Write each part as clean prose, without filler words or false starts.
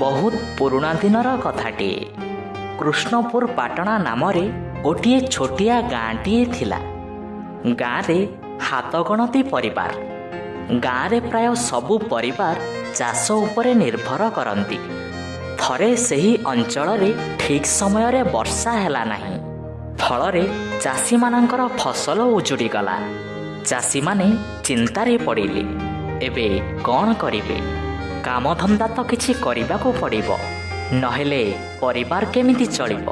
ବହୁତ ପୁରୁଣା ଦିନର କଥାଟିଏ। କୃଷ୍ଣପୁର ପାଟଣା ନାମରେ ଗୋଟିଏ ଛୋଟିଆ ଗାଁଟିଏ ଥିଲା। ଗାଁରେ ହାତଗଣତି ପରିବାର। ଗାଁରେ ପ୍ରାୟ ସବୁ ପରିବାର ଚାଷ ଉପରେ ନିର୍ଭର କରନ୍ତି। ଥରେ ସେହି ଅଞ୍ଚଳରେ ଠିକ୍ ସମୟରେ ବର୍ଷା ହେଲା ନାହିଁ, ଫଳରେ ଚାଷୀମାନଙ୍କର ଫସଲ ଉଜୁଡ଼ିଗଲା। ଚାଷୀମାନେ ଚିନ୍ତାରେ ପଡ଼ିଲେ, ଏବେ କ'ଣ କରିବେ? କାମଧନ୍ଦା ତ କିଛି କରିବାକୁ ପଡ଼ିବ, ନହେଲେ ପରିବାର କେମିତି ଚଳିବ?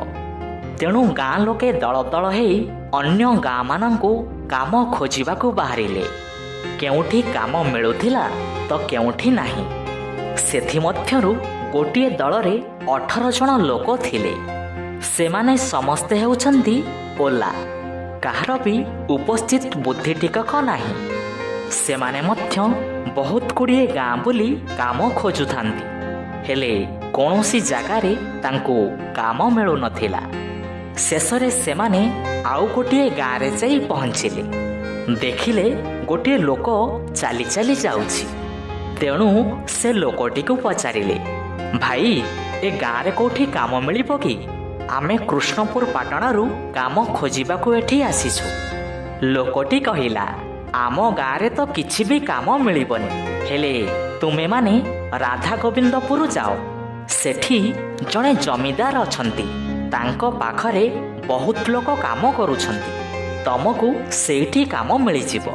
ତେଣୁ ଗାଁ ଲୋକେ ଦଳ ଦଳ ହେଇ ଅନ୍ୟ ଗାଁମାନଙ୍କୁ କାମ ଖୋଜିବାକୁ ବାହାରିଲେ। କେଉଁଠି କାମ ମିଳୁଥିଲା ତ କେଉଁଠି ନାହିଁ। ସେଥିମଧ୍ୟରୁ ଗୋଟିଏ ଦଳରେ 18 ଜଣ ଲୋକ ଥିଲେ। ସେମାନେ ସମସ୍ତେ ହେଉଛନ୍ତି ଓଲା, କାହାର ବି ଉପସ୍ଥିତ ବୁଦ୍ଧି ଟିକକ ନାହିଁ। ସେମାନେ ମଧ୍ୟ ବହୁତ ଗୁଡ଼ିଏ ଗାଁ ବୁଲି କାମ ଖୋଜୁଥାନ୍ତି, ହେଲେ କୌଣସି ଜାଗାରେ ତାଙ୍କୁ କାମ ମିଳୁନଥିଲା। ଶେଷରେ ସେମାନେ ଆଉ ଗୋଟିଏ ଗାଁରେ ଯାଇ ପହଞ୍ଚିଲେ। ଦେଖିଲେ ଗୋଟିଏ ଲୋକ ଚାଲି ଚାଲି ଯାଉଛି। ତେଣୁ ସେ ଲୋକଟିକୁ ପଚାରିଲେ, ଭାଇ, ଏ ଗାଁରେ କୋଉଠି କାମ ମିଳିବ କି? ଆମେ କୃଷ୍ଣପୁର ପାଟଣାରୁ କାମ ଖୋଜିବାକୁ ଏଠି ଆସିଛୁ। ଲୋକଟି କହିଲା, ଆମ ଗାଁରେ ତ କିଛି ବି କାମ ମିଳିବନି, ହେଲେ ତୁମେମାନେ ରାଧା ଗୋବିନ୍ଦପୁର ଯାଅ, ସେଠି ଜଣେ ଜମିଦାର ଅଛନ୍ତି, ତାଙ୍କ ପାଖରେ ବହୁତ ଲୋକ କାମ କରୁଛନ୍ତି, ତମକୁ ସେଇଠି କାମ ମିଳିଯିବ।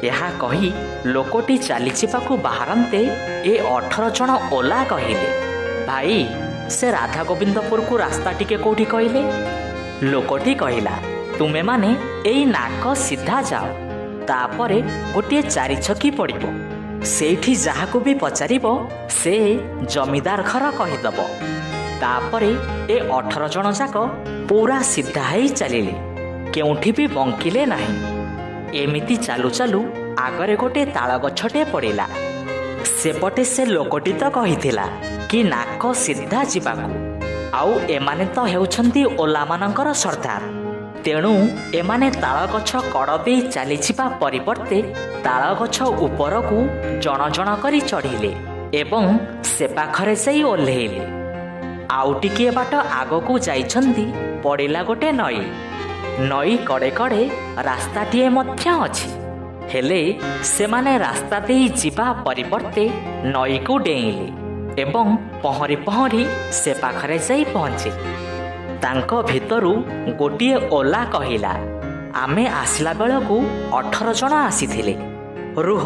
ଏହା କହି ଲୋକଟି ଚାଲିଯିବାକୁ ବାହାରନ୍ତେ ଏ 18 ଜଣ ଓଲା କହିଲେ, ଭାଇ, ସେ ରାଧା ଗୋବିନ୍ଦପୁରକୁ ରାସ୍ତା ଟିକେ କୋଉଠି କହିଲେ? ଲୋକଟି କହିଲା, ତୁମେମାନେ ଏଇ ନାକ ସିଧା ଯାଅ, ତାପରେ ଗୋଟିଏ ଚାରିଛକି ପଡ଼ିବ, ସେଇଠି ଯାହାକୁ ବି ପଚାରିବ ସେ ଜମିଦାର ଘର କହିଦେବ। ତାପରେ ଏ 18 ଜଣ ଯାକ ପୁରା ସିଧା ହେଇ ଚାଲିଲେ, କେଉଁଠି ବି ବଙ୍କିଲେ ନାହିଁ। ଏମିତି ଚାଲୁ ଚାଲୁ ଆଗରେ ଗୋଟେ ତାଳ ଗଛଟେ ପଡ଼ିଲା। ସେପଟେ ସେ ଲୋକଟି ତ କହିଥିଲା କି ନାକ ସିଧା ଯିବାକୁ, ଆଉ ଏମାନେ ତ ହେଉଛନ୍ତି ଓଲାମାନଙ୍କର ସର୍ଦ୍ଦାର। ତେଣୁ ଏମାନେ ତାଳ ଗଛ କଡ଼ ଦେଇ ଚାଲିଯିବା ପରିବର୍ତ୍ତେ ତାଳ ଗଛ ଉପରକୁ ଜଣ ଜଣ କରି ଚଢ଼ିଲେ ଏବଂ ସେ ପାଖରେ ଯାଇ ଓହ୍ଲେଇଲେ। ଆଉ ଟିକିଏ ବାଟ ଆଗକୁ ଯାଇଛନ୍ତି, ପଡ଼ିଲା ଗୋଟେ ନଈ। ନଈ କଡ଼େ କଡ଼େ ରାସ୍ତାଟିଏ ମଧ୍ୟ ଅଛି, ହେଲେ ସେମାନେ ରାସ୍ତା ଦେଇ ଯିବା ପରିବର୍ତ୍ତେ ନଈକୁ ଡେଇଁଲେ ଏବଂ ପହଁରି ପହଁରି ସେ ପାଖରେ ଯାଇ ପହଞ୍ଚିଲେ। ତାଙ୍କ ଭିତରୁ ଗୋଟିଏ ଓଲା କହିଲା, ଆମେ ଆସିଲା ବେଳକୁ 18 ଜଣ ଆସିଥିଲେ, ରୁହ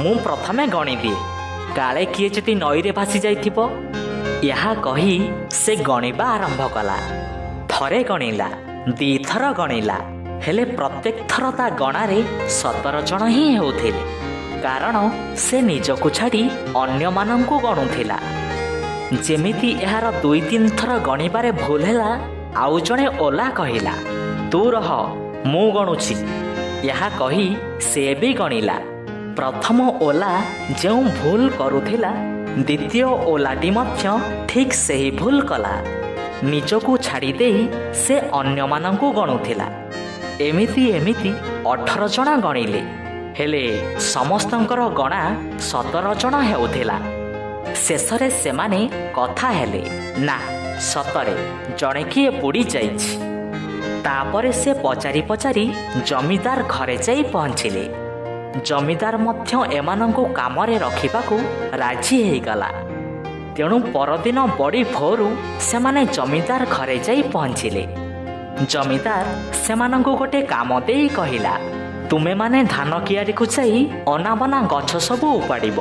ମୁଁ ପ୍ରଥମେ ଗଣିଦିଏ, କାଳେ କିଏ ଯଦି ନଈରେ ଭାସି ଯାଇଥିବ। ଏହା କହି ସେ ଗଣିବା ଆରମ୍ଭ କଲା। ଥରେ ଗଣିଲା, 2ଥର ଗଣିଲା, ହେଲେ ପ୍ରତ୍ୟେକ ଥର ତା ଗଣାରେ 17 ଜଣ ହିଁ ହେଉଥିଲେ, କାରଣ ସେ ନିଜକୁ ଛାଡ଼ି ଅନ୍ୟମାନଙ୍କୁ ଗଣୁଥିଲା। ଯେମିତି ଏହାର 2 3 ଥର ଗଣିବାରେ ଭୁଲ ହେଲା, ଆଉ ଜଣେ ଓଲା କହିଲା, ତୁ ରହ, ମୁଁ ଗଣୁଛି। ଏହା କହି ସେ ବି ଗଣିଲା। ପ୍ରଥମ ଓଲା ଯେଉଁ ଭୁଲ କରୁଥିଲା, ଦ୍ୱିତୀୟ ଓଲାଟି ମଧ୍ୟ ଠିକ୍ ସେହି ଭୁଲ କଲା। ନିଜକୁ ଛାଡ଼ି ଦେଇ ସେ ଅନ୍ୟମାନଙ୍କୁ ଗଣୁଥିଲା। ଏମିତି ଏମିତି 18 ଜଣ ଗଣିଲେ, ହେଲେ ସମସ୍ତଙ୍କର ଗଣା 17 ଜଣ ହେଉଥିଲା। ଶେଷରେ ସେମାନେ କଥା ହେଲେ, ନା ସତରେ ଜଣେ କିଏ ବୁଡ଼ି ଯାଇଛି। ତାପରେ ସେ ପଚାରି ପଚାରି ଜମିଦାର ଘରେ ଯାଇ ପହଞ୍ଚିଲେ। ଜମିଦାର ମଧ୍ୟ ଏମାନଙ୍କୁ କାମରେ ରଖିବାକୁ ରାଜି ହେଇଗଲା। ତେଣୁ ପରଦିନ ବଡ଼ି ଭୋରୁ ସେମାନେ ଜମିଦାର ଘରେ ଯାଇ ପହଞ୍ଚିଲେ। ଜମିଦାର ସେମାନଙ୍କୁ ଗୋଟେ କାମ ଦେଇ କହିଲା, ତୁମେମାନେ ଧାନ କିଆରିକୁ ଯାଇ ଅନାବନା ଗଛ ସବୁ ଉପାଡ଼ିବ।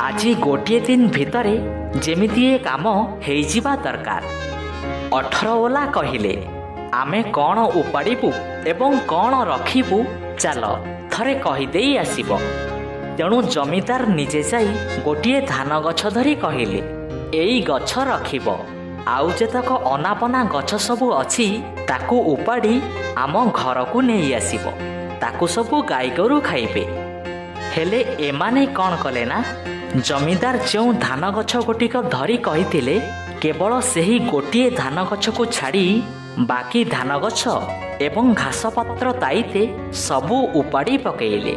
ଆଜି ଗୋଟିଏ ଦିନ ଭିତରେ ଯେମିତି ଏ କାମ ହେଇଯିବା ଦରକାର। 18 ଓଲା କହିଲେ, ଆମେ କ'ଣ ଉପାଡ଼ିବୁ ଏବଂ କ'ଣ ରଖିବୁ, ଚାଲ ଥରେ କହିଦେଇ ଆସିବ। ତେଣୁ ଜମିଦାର ନିଜେ ଯାଇ ଗୋଟିଏ ଧାନ ଗଛ ଧରି କହିଲେ, ଏଇ ଗଛ ରଖିବ, ଆଉ ଯେତକ ଅନାବନା ଗଛ ସବୁ ଅଛି ତାକୁ ଉପାଡ଼ି ଆମ ଘରକୁ ନେଇ ଆସିବ, ତାକୁ ସବୁ ଗାଈଗୋରୁ ଖାଇବେ। ହେଲେ ଏମାନେ କ'ଣ କଲେ ନା, ଜମିଦାର ଯେଉଁ ଧାନ ଗଛ ଗୋଟିକ ଧରି କହିଥିଲେ, କେବଳ ସେହି ଗୋଟିଏ ଧାନ ଗଛକୁ ଛାଡ଼ି ବାକି ଧାନ ଗଛ ଏବଂ ଘାସପତ୍ର ତାଇତେ ସବୁ ଉପାଡ଼ି ପକେଇଲେ।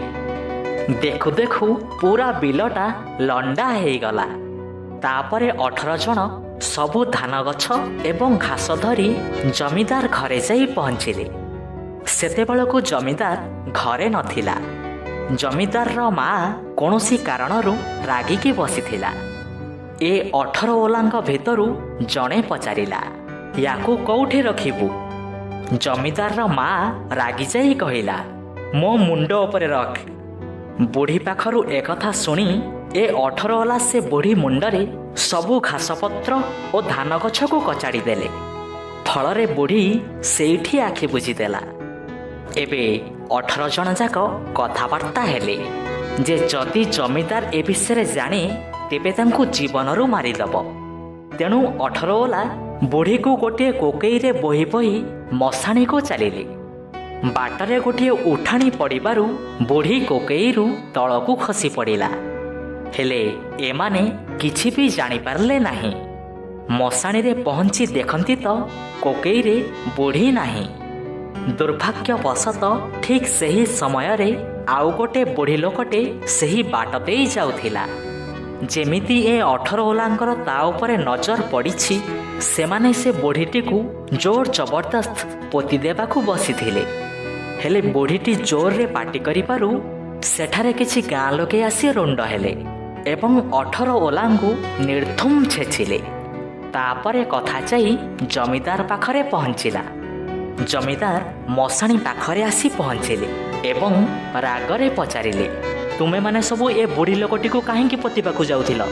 ଦେଖୁ ଦେଖୁ ପୁରା ବିଲଟା ଲଣ୍ଡା ହେଇଗଲା। ତାପରେ 18 ଜଣ ସବୁ ଧାନ ଗଛ ଏବଂ ଘାସ ଧରି ଜମିଦାର ଘରେ ଯାଇ ପହଞ୍ଚିଲେ। ସେତେବେଳକୁ ଜମିଦାର ଘରେ ନଥିଲା। ଜମିଦାରର ମା କୌଣସି କାରଣରୁ ରାଗିକି ବସିଥିଲା। ଏ 18 ଓଲାଙ୍କ ଭିତରୁ ଜଣେ ପଚାରିଲା, ୟାକୁ କୋଉଠି ରଖିବୁ? ଜମିଦାରର ମା ରାଗିଯାଇ କହିଲା, ମୋ ମୁଣ୍ଡ ଉପରେ ରଖ। ବୁଢ଼ୀ ପାଖରୁ ଏକଥା ଶୁଣି ଏ 18 ଓଲା ସେ ବୁଢ଼ୀ ମୁଣ୍ଡରେ ସବୁ ଘାସପତ୍ର ଓ ଧାନ ଗଛକୁ କଚାଡ଼ି ଦେଲେ। ଫଳରେ ବୁଢ଼ୀ ସେଇଠି ଆଖି ବୁଜିଦେଲା। ଏବେ 18 ଜଣ ଯାକ କଥାବାର୍ତ୍ତା ହେଲେ ଯେ ଯଦି ଜମିଦାର ଏ ବିଷୟରେ ଜାଣେ ତେବେ ତାଙ୍କୁ ଜୀବନରୁ ମାରିଦେବ। ତେଣୁ 18 ଓଲା ବୁଢ଼ୀକୁ ଗୋଟିଏ କୋକେଇରେ ବୋହି ବୋହି ମଶାଣିକୁ ଚାଲିଲେ। ବାଟରେ ଗୋଟିଏ ଉଠାଣି ପଡ଼ିବାରୁ ବୁଢ଼ୀ କୋକେଇରୁ ତଳକୁ ଖସି ପଡ଼ିଲା। ହେଲେ ଏମାନେ କିଛି ବି ଜାଣିପାରିଲେ ନାହିଁ। ମଶାଣିରେ ପହଞ୍ଚି ଦେଖନ୍ତି ତ କୋକେଇରେ ବୁଢ଼ୀ ନାହିଁ। ଦୁର୍ଭାଗ୍ୟବଶତଃ ଠିକ୍ ସେହି ସମୟରେ ଆଉ ଗୋଟେ ବୁଢ଼ୀ ଲୋକଟେ ସେହି ବାଟ ଦେଇ ଯାଉଥିଲା। ଯେମିତି ଏ 18 ଓଲାଙ୍କର ତା ଉପରେ ନଜର ପଡ଼ିଛି, ସେମାନେ ସେ ବୁଢ଼ୀଟିକୁ ଜୋର ଜବରଦସ୍ତ ପୋତି ଦେବାକୁ ବସିଥିଲେ। ହେଲେ ବୁଢ଼ୀଟି ଜୋରରେ ପାଟି କରିବାରୁ ସେଠାରେ କିଛି ଗାଁ ଲୋକେ ଆସି ରୁଣ୍ଡ ହେଲେ ଏବଂ 18 ଓଲାଙ୍କୁ ନିର୍ଦ୍ଧୁମ ଛେଚିଲେ। ତାପରେ କଥା ଯାଇ ଜମିଦାର ପାଖରେ ପହଞ୍ଚିଲା। ଜମିଦାର ମଶାଣି ପାଖରେ ଆସି ପହଞ୍ଚିଲେ ଏବଂ ରାଗରେ ପଚାରିଲେ, ତୁମେମାନେ ସବୁ ଏ ବୁଢ଼ୀ ଲୋକଟିକୁ କାହିଁକି ପୋତିବାକୁ ଯାଉଥିଲ?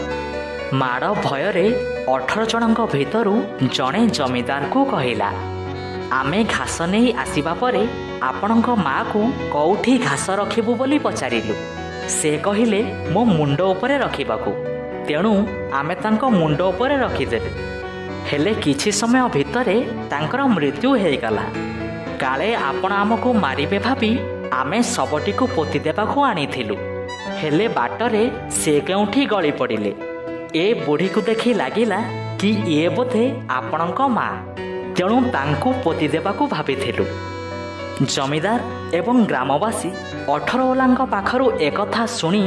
ମାଡ଼ ଭୟରେ 18 ଜଣଙ୍କ ଭିତରୁ ଜଣେ ଜମିଦାରକୁ କହିଲା, ଆମେ ଘାସ ନେଇ ଆସିବା ପରେ ଆପଣଙ୍କ ମାଆକୁ କୋଉଠି ଘାସ ରଖିବୁ ବୋଲି ପଚାରିଲୁ। ସେ କହିଲେ ମୋ ମୁଣ୍ଡ ଉପରେ ରଖିବାକୁ, ତେଣୁ ଆମେ ତାଙ୍କ ମୁଣ୍ଡ ଉପରେ ରଖିଦେଲୁ। ହେଲେ କିଛି ସମୟ ଭିତରେ ତାଙ୍କର ମୃତ୍ୟୁ ହେଇଗଲା। କାଳେ ଆପଣ ଆମକୁ ମାରିବେ ଭାବି ଆମେ ଶବଟିକୁ ପୋତି ଦେବାକୁ ଆଣିଥିଲୁ। ହେଲେ ବାଟରେ ସେ କେଉଁଠି ଗଳି ପଡ଼ିଲେ। ଏ ବୁଢ଼ୀକୁ ଦେଖି ଲାଗିଲା କି ଇଏ ବୋଧେ ଆପଣଙ୍କ ମା, ତେଣୁ ତାଙ୍କୁ ପୋତି ଦେବାକୁ ଭାବିଥିଲୁ। ଜମିଦାର ଏବଂ ଗ୍ରାମବାସୀ 18 ଓଲାଙ୍କ ପାଖରୁ ଏକଥା ଶୁଣି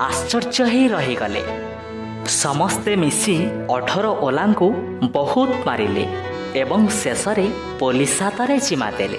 ଆଶ୍ଚର୍ଯ୍ୟ ହେଇ ରହିଗଲେ। ସମସ୍ତେ ମିଶି 18 ଓଲାଙ୍କୁ ବହୁତ ମାରିଲେ ଏବଂ ଶେଷରେ ପୋଲିସ ହାତରେ ଜିମା ଦେଲେ।